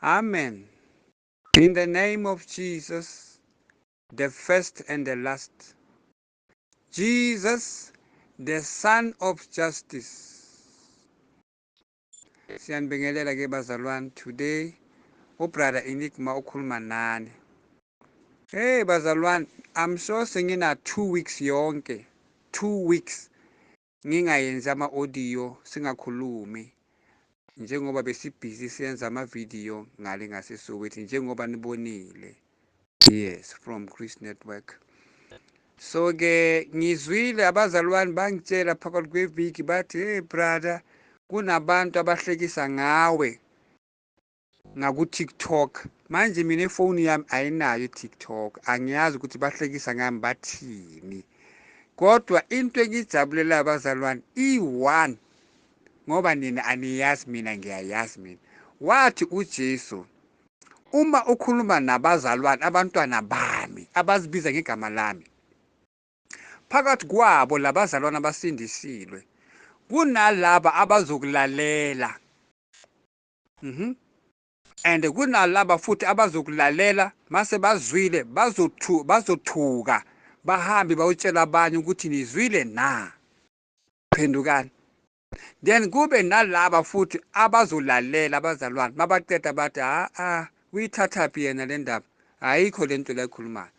Amen. In the name of Jesus, the first and the last. Jesus, the Son of Justice. Siyanibingelela ke bazalwane, today ubrother Enigma ukhuluma nani. Hey bazalwane, I'm sure sengina 2 weeks yonke, 2 weeks ngingayenzi ama-audio, singakhulumi njengoba besibhizi siyenza ama-video ngale ngaseSoweto njengoba nibonile. Yes, from Chris Network. So ke ngizwile abazalwane bangitshela phakathi kweviki bathi, hey brother, kunabantu abahlekisa ngawe ngaku-TikTok. Manje mina ifoni yami ayinayo i-TikTok, angiyazi ukuthi bahlekisa ngami bathini. Kodwa into engijabulelayo abazalwane i-one, ngoba nina aniyazi, mina ngiyayazi mina. Wathi uJesu, uma ukhuluma nabazalwane, abantwana bami abazibiza ngegama lami, phakathi kwabo labazalwane abasindisiwe kunalaba abazokulalela, and kunalaba futhi abazokulalela mase bazwile bazothuka bahambe bayotshela abanye ukuthi nizwile na, phendukani. Then kube nalaba futhi abazolalela abazalwane mabaqeda bathi a uyithathaphi yena le ndaba, ayikho lento la ekhulumayo.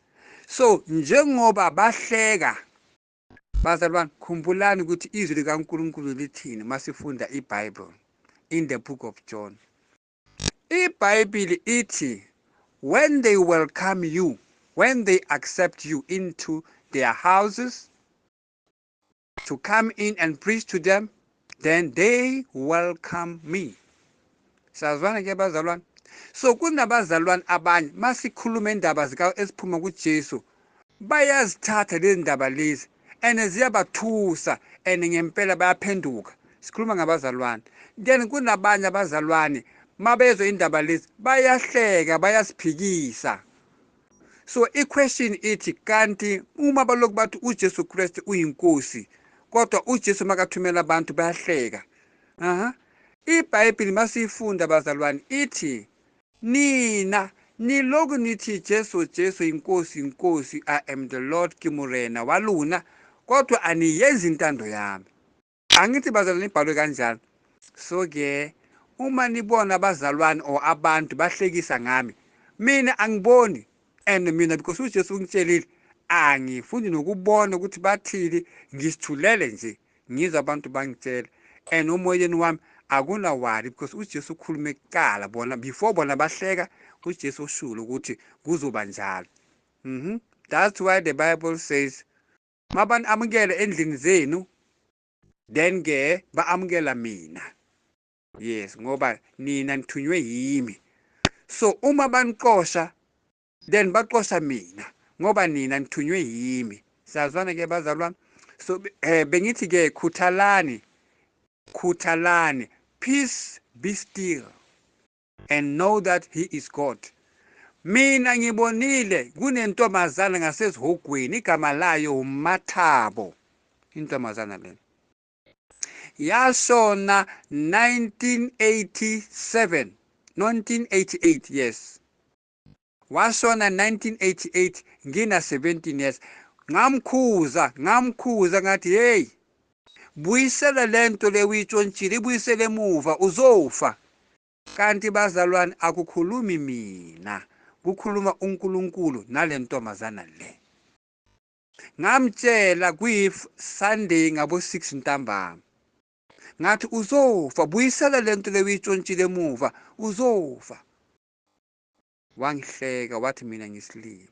So njengoba bahleka bazalwane, khumbulani ukuthi izwi likaNkulunkulu lithini masifunda iBible in the book of John. IBhayibheli ithi when they welcome you, when they accept you into their houses to come in and preach to them, then they welcome me. Sazwana ke bazalwane. So kunabazalwane abanye masikhuluma indaba zika esiphuma kuJesu, bayazithatha lezi ndaba lezi and ziyabathusa and ngempela bayaphenduka. Sikhuluma ngabazalwane. Then kunabanye abazalwane mabezwe indaba lezi bayahleka, bayasiphikisa. So i-question ithi, kanti uma balokhu bathi uJesu Kristu uyinkosi, kodwa uJesu makathumela abantu bayahleka. IBhayibheli masiyifunda bazalwane ithi, nina niloku nithi Jesu Jesu inkosi inkosi, I am the Lord ke Morena wa lona, kodwa aniyenzi intando yami. Angithi bazalwane ibhalwe kanjalo. So ke uma nibona abazalwane or abantu bahlekisa ngami, mina angiboni, and mina because uJesu ungitshelile angifuni nokubona ukuthi bathini, ngisithulele nje ngizwa abantu bangitshela. And umoyeni wami akuna worry because uJesu ukhulume kuqala, bona before bona bahleka uJesu ushilo ukuthi kuzoba njalo. That's why the Bible says mabani amukele endlini zenu, then ke baamukela mina. Yes, ngoba nina nithunywe yimi. So uma banixosha then baxosha mina ngoba nina nithunywe yimi. Siyazwana ke bazalwane. So bengithi ke khuthalani, khuthalani, peace be still and know that he is God. Mina ngibonile kunentombazana ngasezihogweni, igama layo uMathabo. Intombazana lena yashona 1987, 1988, yes, washona 1988 ngina 17 years. Ngamkhuza ngathi hey, buyisela lento le uyitshontshile, ibuyisele emuva uzofa. Kanti bazalwane akukhulumi mina, kukhuluma uNkulunkulu nalentombazana le. Ngamtshela kuyi Sunday ngabo 6 ntambama, ngathi uzofa, buyisela lento le uyitshontshile emuva, uzofa. Wangihleka wathi mina ngisilima.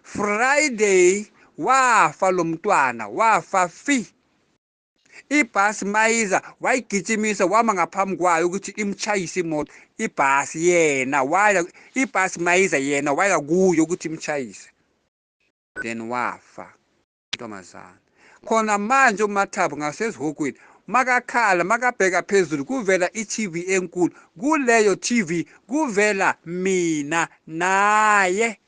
Friday wafa lo mntwana, wafa fi. Ibhasi mayiza wayigijimisa wama ngaphambi kwayo ukuthi imchayise imoto. Ibhasi yena waya, ibhasi mayiza yena waya kuyo ukuthi imchayise, then wafa intombazana. Khona manje uMathabo ngasezihogweni makakhala, makabheka phezulu kuvela i-TV enkulu. Kuleyo TV kuvela mina naye,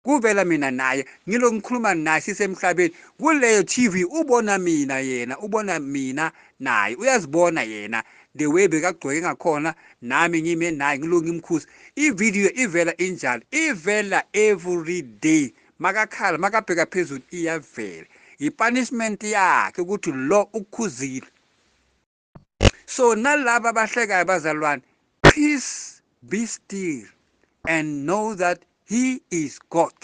kuvela mina naye ngilo ngikhuluma naye sisemhlabeni. Kuleyo TV ubona mina, yena ubona mina naye, uyazibona yena The way bekagcoke ngakhona, nami ngime naye ngilunga imkhuzi. Ividiyo ivela injalo, ivela every day. Makakhala, makabheka phezulu, iyavela. I-punishment yakhe ukuthi lo ukukhuzile. So nalaba abahlekayo bazalwane, peace, be still and know that he is God.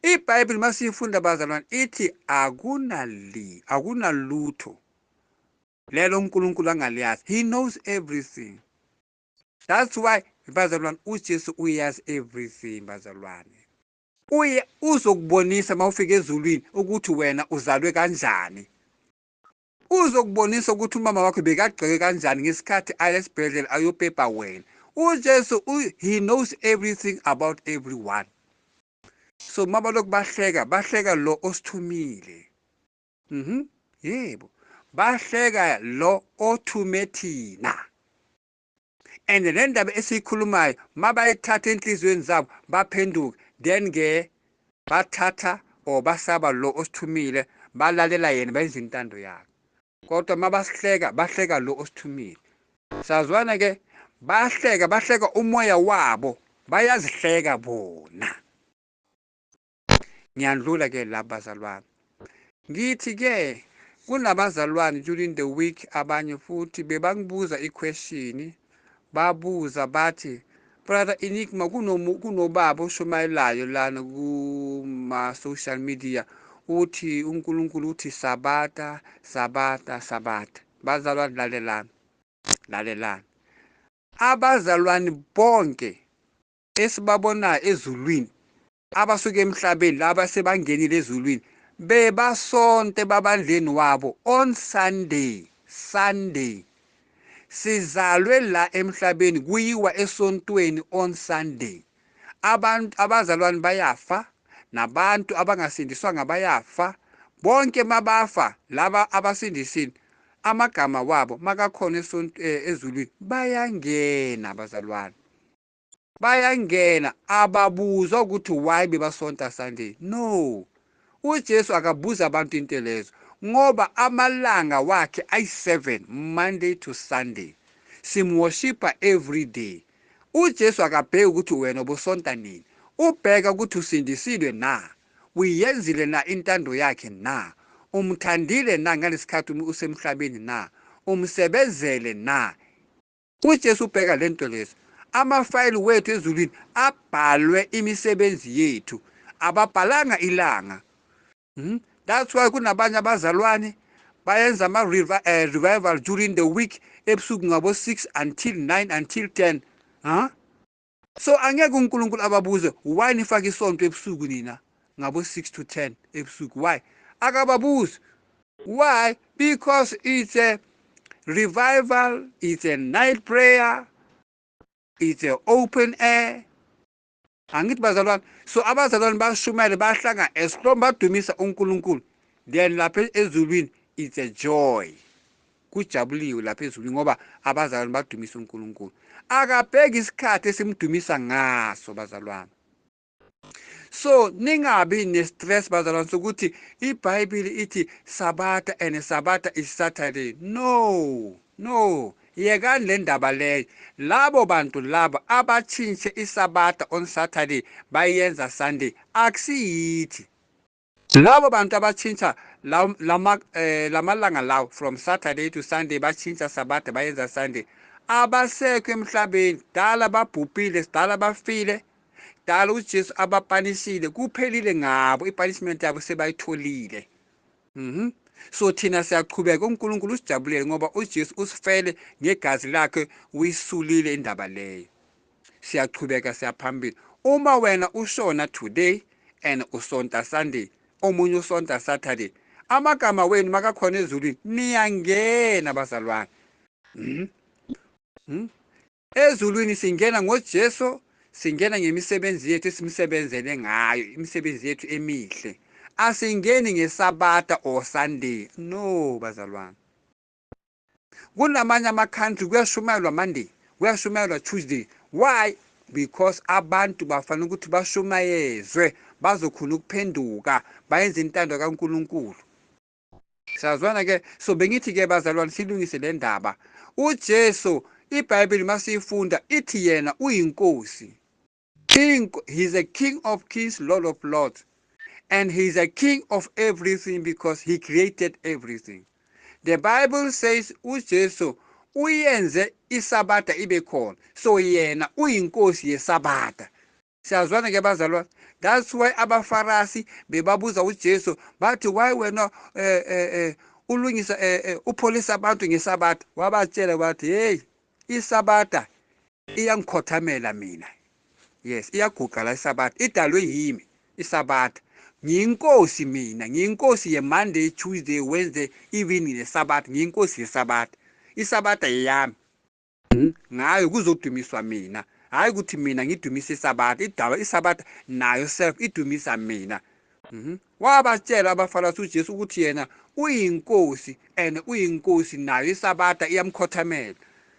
IBhayibheli masiyifunda bazalwane ithi akunali akunalutho lelo uNkulunkulu angaliyazi. He knows everything. That's why bazalwane uJesu uyazi everything bazalwane. Uye uzokubonisa mawufika ezulwini ukuthi wena uzalwe kanjani. Uzokubonisa ukuthi umama wakho bekagxeke kanjani ngesikhathi aya esibhedlela ayopepa wena. UJesu, he knows everything about everyone. So mabalokhu bahleka, bahleka lo osithumile. Yebo, bahleka lo othume thina. And le ndaba esiyikhulumayo mabayithatha enhliziyweni zabo baphenduka, then ke bathatha or basaba lo osithumile, balalela yena, bayenza intando yakhe. Kodwa mabasihleka, bahleka lo osithumile. Sazwana ke, bahleka, bahleka umoya wabo, bayazihleka bona. Ngiyandlula ke la bazalwane. Ngithi ke kunabazalwane during the week abanye futhi bebangibuza i-question, babuza bathi, Brother Enigma, kunobaba oshumayelayo lana kuma social media, uthi uNkulunkulu uthi sabata, sabata, sabata. Bazalwane, lalelani, lalelani. Abazalwane bonke esibabonayo ezulwini abasuke emhlabeni laba sebangenile ezulwini bebasonte babandleni wabo on Sunday. Sunday sizalwe la emhlabeni, kuyiwa esontweni on Sunday. Abantu abazalwane bayafa, nabantu abangasindiswanga bayafa. Bonke mabafa laba abasindisile, amagama wabo makakhona ezulwini bayangena abazalwane, bayangena. Ababuzwa ukuthi why bebasonta Sunday. No, uJesu akabuza abantu into lezo, ngoba amalanga wakhe ayi-7, Monday to Sunday, simworshipa every day. uJesu akabheki ukuthi wena ubusonta nini, ubheka ukuthi usindisiwe na, uyenzile na intando yakhe na, umthandile na ngalesikhathi usemhlabeni na, umsebenzele na. uJesu ubheka lento lezo. Amafayili wethu ezulwini abhalwe imisebenzi yethu, ababhalanga ilanga. That's why kunabanye abazalwane bayenza ama-revival during the week ebusuku ngabo 6 until 9 until 10. Huh? So angeke uNkulunkulu ababuze why nifake isonto ebusuku nina ngabo 6 to 10 ebusuku. Why? Akababuzi. Why? Because it's a revival, it's a night prayer, it's a open air. Angithi bazalwane, so abazalwane bashumayele, bahlanga esihlombe, badumisa uNkulunkulu. Then lapha ezulwini it's a joy, kujabuliwe lapha ezulwini ngoba abazalwane badumisa uNkulunkulu. Akabheki isikhathi esimdumisa ngaso bazalwane. So ningabi ne-stress bazalwane sokuthi iBhayibheli ithi Sabatha and Sabatha is Saturday. No, no, yekani le ndaba leyo. Labo bantu laba abatshintshe iSabatha on Saturday bayenza Sunday, akusiyithi. Labo bantu abatshintsha lamalanga lawo from Saturday to Sunday, batshintsha Sabatha bayenza Sunday, abasekho emhlabeni. Dala babhubhile, sidala bafile, dala uJesu abapanisile, kuphelile ngabo, i-punishment yabo sebayitholile. So thina siyaqhubeka, uNkulunkulu usijabulele ngoba uJesu usifele ngegazi lakhe, uyisulile indaba leyo. Siyaqhubeka siyaphambili. Uma wena ushona today and usonta Sunday, omunye usonta Saturday, amagama wenu makakhona ezulwini, niyangena bazalwane. Ezulwini singena ngoJesu, singena ngemisebenzi yethu esimsebenzele ngayo, imisebenzi yethu emihle. Asingeni ngeSabatha or Sunday. No bazalwane. Kunamanye ama-country kuyashumayelwa Monday, kuyashumayelwa Tuesday. Why? Because abantu bafanele ukuthi bashumayezwe, bazokhona ukuphenduka, bayenze intando kaNkulunkulu. Siyazwana ke? So bengithi ke bazalwane silungise le ndaba. UJesu, iBhayibheli masiyifunda ithi yena uyinkosi. King, he's a king of kings, Lord of lords. And he's a king of everything because he created everything. The Bible says uJesu uyenze iSabatha ibe khona. So yena uyinkosi yeSabatha. Siyazwana ke bazalwane? That's why abaFarasi bebabuza uJesu bathi, why wena ulungisa upholisa abantu ngeSabatha? Wabatshela wathi, hey, iSabatha iyangikhothamela mina. Yes, iyaguqa la iSabatha, idalwe yimi iSabatha. Ngiyinkosi mina, ngiyinkosi ye-Monday, Tuesday, Wednesday, even neSabatha, ngiyinkosi yeSabatha. ISabatha yeyami. Ngayo kuzodumiswa mina. Hayi ukuthi mina ngidumisa iSabatha, idaba iSabatha nayo self idumisa mina. Wabatshela abaFarasi uJesu ukuthi yena uyinkosi and uyinkosi nayo iSabatha iyamkhothamela.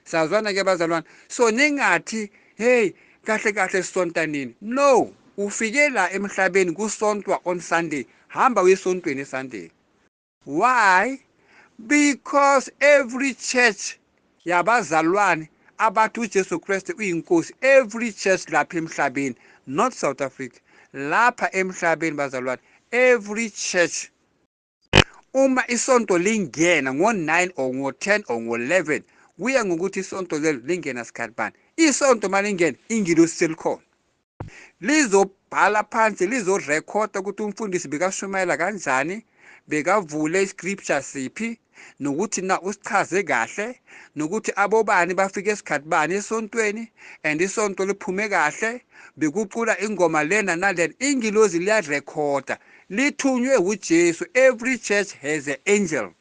Sazwana ke bazalwane? So ningathi hey, kahle kahle sonta nini? No, ufike la emhlabeni kusontwa on Sunday, hamba uyesontweni Sunday. Why? Because every church yabazalwane abathi uJesu Kristu uyinkosi, every church lapha emhlabeni, not South Africa, lapha emhlabeni bazalwane, every church uma isonto lingena ngo-9 or ngo-10 or ngo-11, kuya ngokuthi isonto lelo lingena sikhathi bani. Isonto malingena, ingilosi selikhona, lizobhala phansi, lizorekhoda ukuthi umfundisi bekashumayela kanjani, bekavule iscripture siphi, nokuthi na usichaze kahle, nokuthi abobani bafike esikhathi bani esontweni, and isonto liphume kahle, bekucula ingoma lena nalena. Ingilozi liyarekhoda, lithunywe uJesu. Every church has an angel,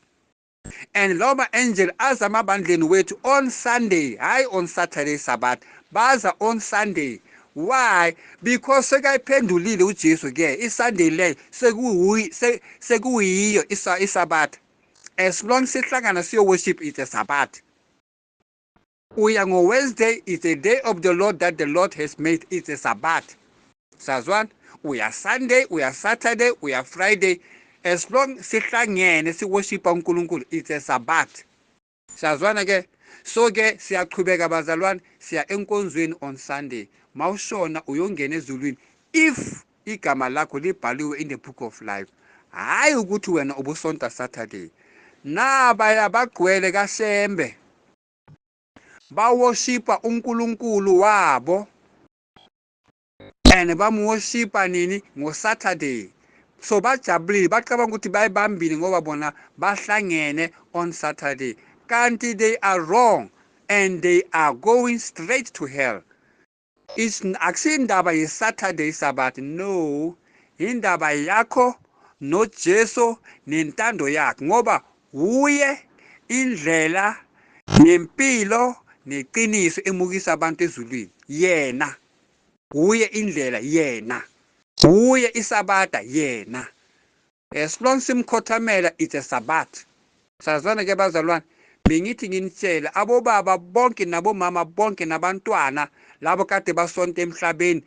and lawo ma-angel aza amabandleni wethu on Sunday, hayi on Saturday Sabbath, baza on Sunday. Why? Because sekayiphendulile uJesu ke iSunday leyo sekuyiyo iSabatha. As long sihlangana siyo worship, it's a Sabbath. Uya ngo-Wednesday, it's a day of the Lord that the Lord has made, it's a Sabbath. Sazwana? Uya Sunday, uya Saturday, uya Friday, as long sihlangene siworshipa uNkulunkulu, it's a Sabbath. Siyazwana ke? So ke siyaqhubeka bazalwane, siya enkonzweni on Sunday. Mawushona uyongena ezulwini if igama lakho libhaliwe in the book of life. Hayi ukuthi wena ubusonta Saturday. Nabaya bagcwele kaShembe, baworshipa uNkulunkulu wabo, and bamuworshipa nini? NgoSaturday. So bajabulile, bacabanga ukuthi bayibambile ngoba bona bahlangene on Saturday, kanti they are wrong and they are going straight to hell. It's akusindaba ye-Saturday Sabbath, no, indaba yakho noJesu nentando yakhe, ngoba uye indlela nempilo neqiniso emukisa abantu ezulwini. Yena uye indlela, yena uye iSabatha, yena as long simkhothamela, it's a Sabbath. Sazwana ke bazalwane? Bengithi nginitshele abobaba bonke nabomama bonke nabantwana labo kade basonta emhlabeni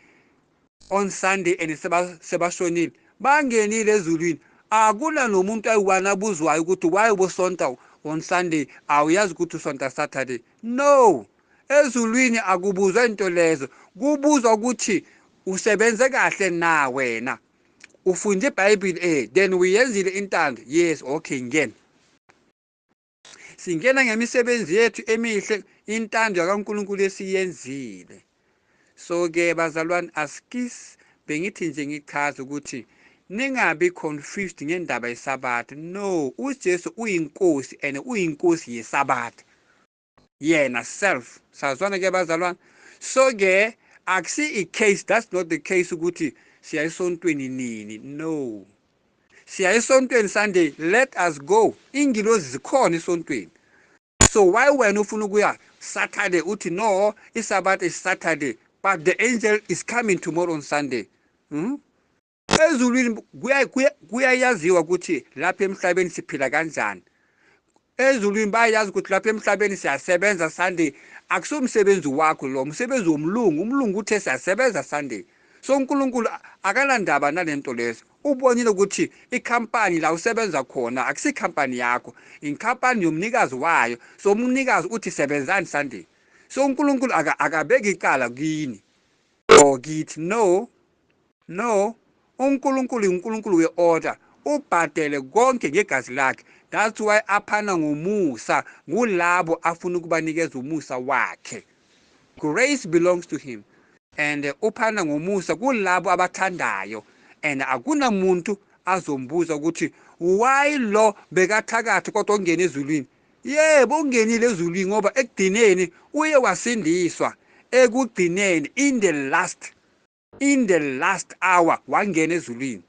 on Sunday and sebashonile, bangenile ezulwini. Akuna nomuntu ayi-one abuzwayo ukuthi why ubusonta on Sunday, awuyazi ukuthi usonta Saturday. No, ezulwini akubuzwa into lezo, kubuzwa ukuthi usebenze kahle na wena, ufunde iBhayibheli, then uyenzile intando. Yes, okay, ngena. Singena ngemisebenzi yethu emihle, intando kaNkulunkulu esiyenzile. So ke bazalwane, askis bengithi nje ngichaza ukuthi ningabi confused ngendaba yeSabatha. No, uJesu uyinkosi and uyinkosi yeSabatha yena self. Sazwana ke bazalwane? So ke akusi i-case, that's not the case ukuthi siya esontweni nini. No, siya esontweni Sunday, let us go. Ingilozi zikhona esontweni. So why wena ufuna ukuya Saturday, uthi no, iSabatha is Saturday, but the angel is coming tomorrow on Sunday? Ezulwini kuyayaziwa ukuthi lapha emhlabeni siphila kanjani. Ezulwini bayazi ukuthi lapha emhlabeni siyasebenza Sunday. Akusumsebenzi wakho lo, umsebenzi womlungu. Umlungu uthe siyasebenza Sunday. So uNkulunkulu akalandaba nalento lezo. Ubonile ukuthi ikhampani la usebenza khona akusikhampani yakho, inkampani yomnikazi wayo. So umnikazi uthi sebenzani Sunday. So uNkulunkulu akabeki icala kini or kithi. No, no, uNkulunkulu uNkulunkulu we-order, ubhadele konke ngegazi lakhe. That's why aphana ngomusa ngulabo afuna ukubanikeza umusa wakhe. Grace belongs to him, and uphana ngomusa kulabo abathandayo, and akunamuntu azombuza ukuthi why lo bekathakathi kodwa ongena ezulwini. Yebo, ungenile ezulwini ngoba ekugcineni uye wasindiswa. Ekugcineni, in the last hour, wangena ezulwini.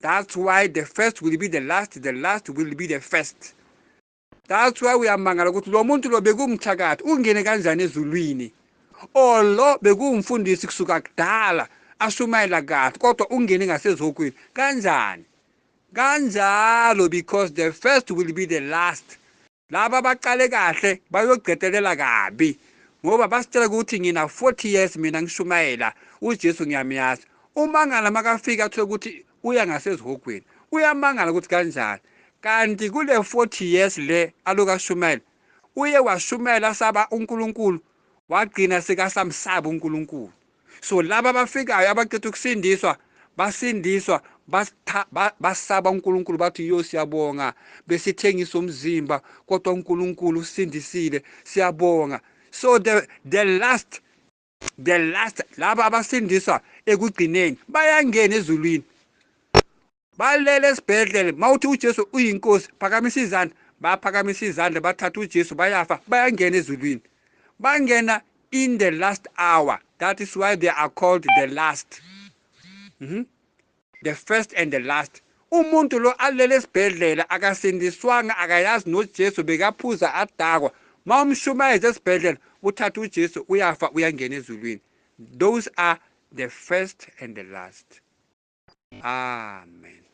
That's why the first will be the last, the last will be the first. That's why uyamangala ukuthi lo muntu lo bekumthakathi ungene kanjani ezulwini, or lo bekumfundisi kusuka kudala ashumayela kahle kodwa ungene ngasezokweni kanjani kanjalo? Because the first will be the last. Laba abaqale kahle bayogqedelela kabi, ngoba basitshela ukuthi ngina 40 years mina ngishumayela uJesu, ngiyamyazi. Umangala makafika athole ukuthi uya ngasezihogweni, uyamangala ukuthi kanjani kanti kule 40 years le aloku ashumayela, uye washumayela saba uNkulunkulu, wagcina sekasamsaba uNkulunkulu. So laba abafikayo abaqeda ukusindiswa, basindiswa basaba uNkulunkulu, bathi yo, siyabonga, besithengisa umzimba kodwa uNkulunkulu usindisile, siyabonga. So the last, laba abasindiswa ekugcineni bayangena ezulwini. Balele esibhedlela, mawuthi uJesu uyinkosi, phakamisa izandla, baphakamisa izandla, bathatha uJesu, bayafa, bayangena ezulwini. Bangena in the last hour. That is why they are called the last. The first and the last. Umuntu lo alele esibhedlela akasindiswanga, akayazi noJesu, bekaphuza adakwa, mawumshumayeza esibhedlela uthatha uJesu, uyafa, uyangena ezulwini. Those are the first and the last. Amen.